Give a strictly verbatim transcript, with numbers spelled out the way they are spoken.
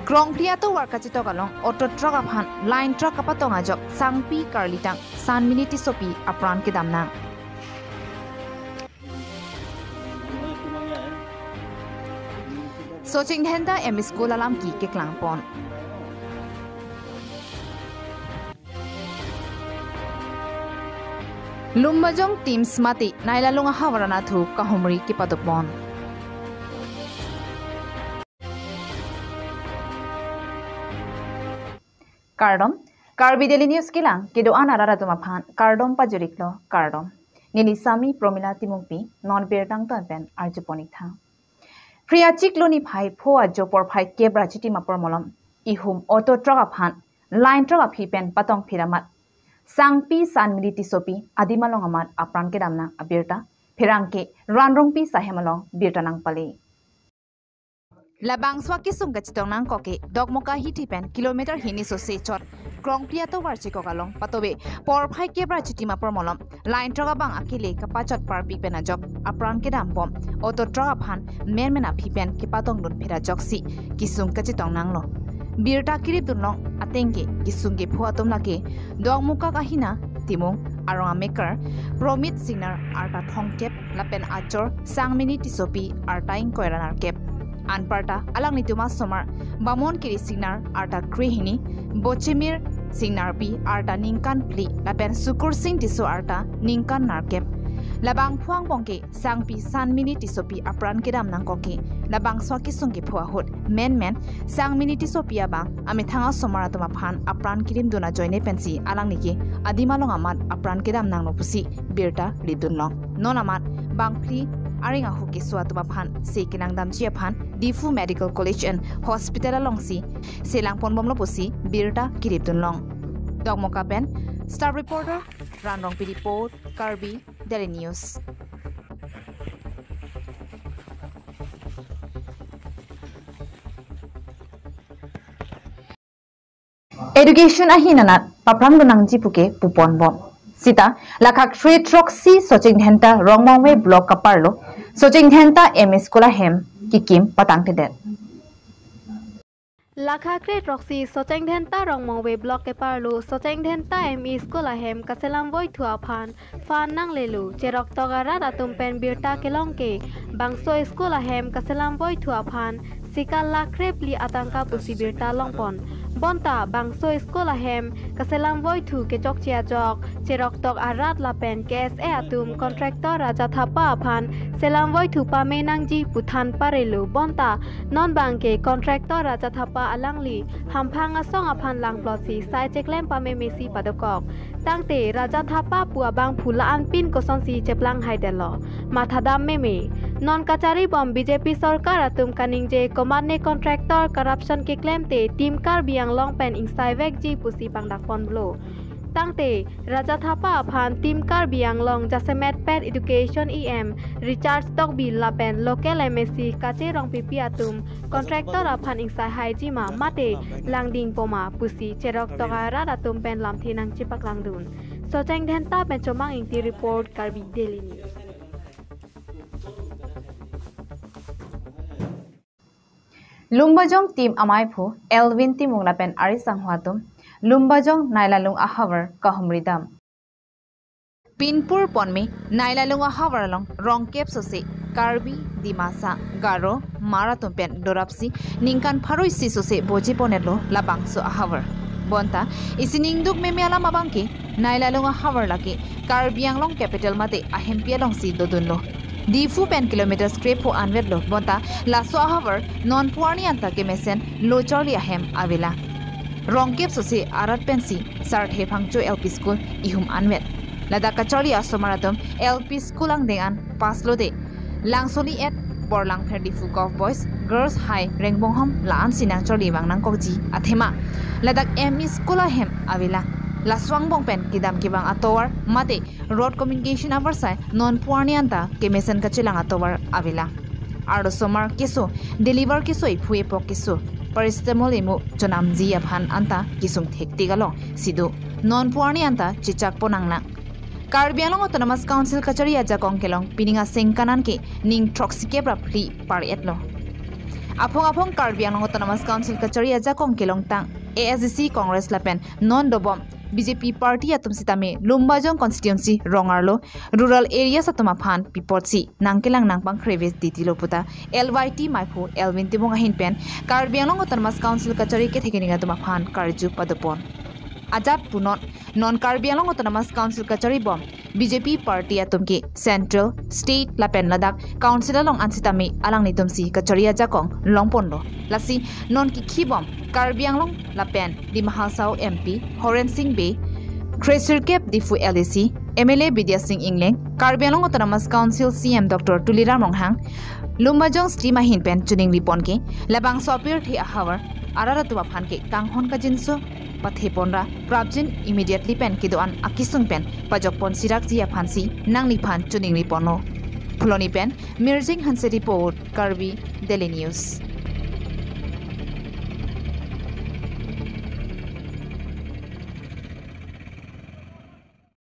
Krongphli atovar kachetok along auto truck aphan line truck kapatong ajok sangpi karlitang Sanmini Tissopi apran kedam nang. Socheng Dhenta M E School alam ke keklangpon. Lumbajong Teams mate Neilalung ahavar anatthu kahumri kepadopon. Kardom, Karbi Daily News kelang kedo-an arat atum aphan kardom pajir-iklo, kardom. Neli Sami Promila Timungpi, non birta angton pen arjupon-ik tha. Phre achiklo niphai pho ajo porphai kep ra chitim apor malom ihum auto truck aphan line truck aphi pen patong phir amat sangpi Sanmini Tissopi adim along amat apran kedam nang abirta pherangke Ran Rongpi ahem along birta nangpale. Labangso akesung kachetong nangkok ke Dokmoka hithi pen kilometer hini sose chot Krongphli atovar chekok along patobe porphai kep ra chitim apor malom line truck abang akele kapachot parpik pen ajok apran kedam bom auto truck aphan menmen aphi pen kepatongdun phir ajoksi kesung kachetong nanglo. Birta kirip dunlong ateng ke kesung kepho atum lake Dokmoka kahina Timung arong amekar Promit Singnar arta thomkep lapen achor Sanmini Tissopi arta ingkoi ra nerkep. Anparta alanglitum asomar Bamon Kiri Singnar arta krehini, Bochemir Singnarpi arta ningkan phli lapen Sukursing Tisso arta ningkan nerkep. Labangphu angbong ke sangpi Sanmini Tissopi apran kedam nangkok ke labangso akesung kepho ahut menmen Sanmini Tissopi abang amethang asomar atum aphan apran kirimdun ajoine pensi alangli ke adim along amat apran kedam nanglo pusi birta ripdunlong. Non amat bangphli areng ahu keso atum aphan se kenangdamji aphan Diphu Medical College and Hospital alongsi se langponbomlo pusi birta kiripdunlong. Dokmoka pen staff reporter Ran Rongpi report, Karbi Daily News. Education ahin anat paphrangdun nangji puke puponbom. Sita, lakha kre throksi Socheng Dhenta Rongmongve Block kaparlo Socheng Dhenta M E School ahem kekim patangtedet. Lakha kre throksi Socheng Dhenta Rongmongve Block keparlo Socheng Dhenta M E School ahem kaselamvoithu aphan fund nanglelo, cheroktok arat atum pen birta kelong ke bangso school ahem kaselamvoithu aphan sika lakh kre phli atangka pusi birta longpon. Bonta bangso school ahem kaselamvoithu kechokche ajok cheroktok arat lapen K S A atum contractor Raja Thapa aphan selamvoithu pame nangji pu than parelo. Bonta non bangke contractor Raja Thapa alangli hamphang asong aphan langplotsi sai cheklem pamemesi padokok. Tangte Raja Thapa pu abangphu la-anpin kosonsi cheplang haidetlo, mathadam meme. Non kacharibom B J P sorkar atum kaningje komatne contractor corruption keklemte Team Karbi Anglong pen ingsaivekji pusi pangdakponlo. Tangte Raja Thapa aphan Team Karbi Anglong jasemet pet Education E M Richard Tokbi lapen local M A C Kache Rongpipi atum contractor aphan ingsai haijima mate langdingpoma pusi cheroktok arat atum pen lamthe nangchepaklangdun. Socheng Dhenta pen Chomang Ingti report, Karbi Daily News. Lumbajong Team amaiphu Elvin Timung lapen ari sangho atum Lumbajong Neilalung ahavar kahumridam. Pinpur ponme Neilalung ahavar along rongkep sose Karbi, Dimasa, Garo, Hmar atum pen dorapsi ningkan pharo isi sose boji ponetlo labangso ahavar. Bonta isi ningduk meme alam abangke Neilalung ahavar lake Karbi Anglong capital mate ahempi alongsi dodunlo. Diphu pen kilometers krepho anvetlo, bonta laso ahavar non puarni anta kemesen lo charli ahem avelang. Rongkep sose arat pensi Sarthe Phangcho L P School ihum anvet. Ladak kacharli asomar atum L P School angdeng an pass lo de. Langsoli et Borlangpher Diphu Govt Boys Girls High Rengbonghom la-ansi nangcharli vang nangkokji athema ladak M E School ahem avelang. Laso angbong pen kedam kevang atovar mate road communication avarsai non puarni anta kemesen kachelang atovar avelang. Arlosomar keso, deliver keso, ephu epok keso, paracetamol emu chonamji aphan anta kesung thektik alongsi do. Non puarni anta chechakpon nanglang. Karbi Anglong Autonomous Council kachari ajakong kelong pining asengkan an ke ning throksikep ra phli par-etlo. Aphong aphong Karbi Anglong Autonomous Council kachari ajakong kelongtang A S D C, Congress lapen non dobom B J P party atum sitame Lumbajong constituency rong arlo rural areas atum aphan pi apotsi nangkelang nangpangkreves ditilo puta L Y T maiphu Elwin Timung ahin pen Karbi Anglong Autonomous Council kachari kethe kening atum aphan karju padopon. Ajat punon non Karbi Anglong Autonomous Council kachari bom B J P party atum ke central, state lapen ladak council along an sitame alanglitumsi kachari ajakong longponlo. Lasi non kikhi bom Karbi Anglong lapen Dima Hasao M P Horen Sing Bey, kresirkep Diphu L A C M L A Bidya Sing Engleng, Karbi Anglong Autonomous Council C M Doctor Tuliram Ronghang, Lumbajong stream ahin pen choningri pon ke labangso apirthe ahavar arat atum aphan ke kanghon kajinso pathe ponra prapjin immediately pen kedo-an akesung pen pajok pon sirakji aphansi nangliphan choningri ponlo. Phuloni pen Mirjing Hanse report, Karbi Daily News.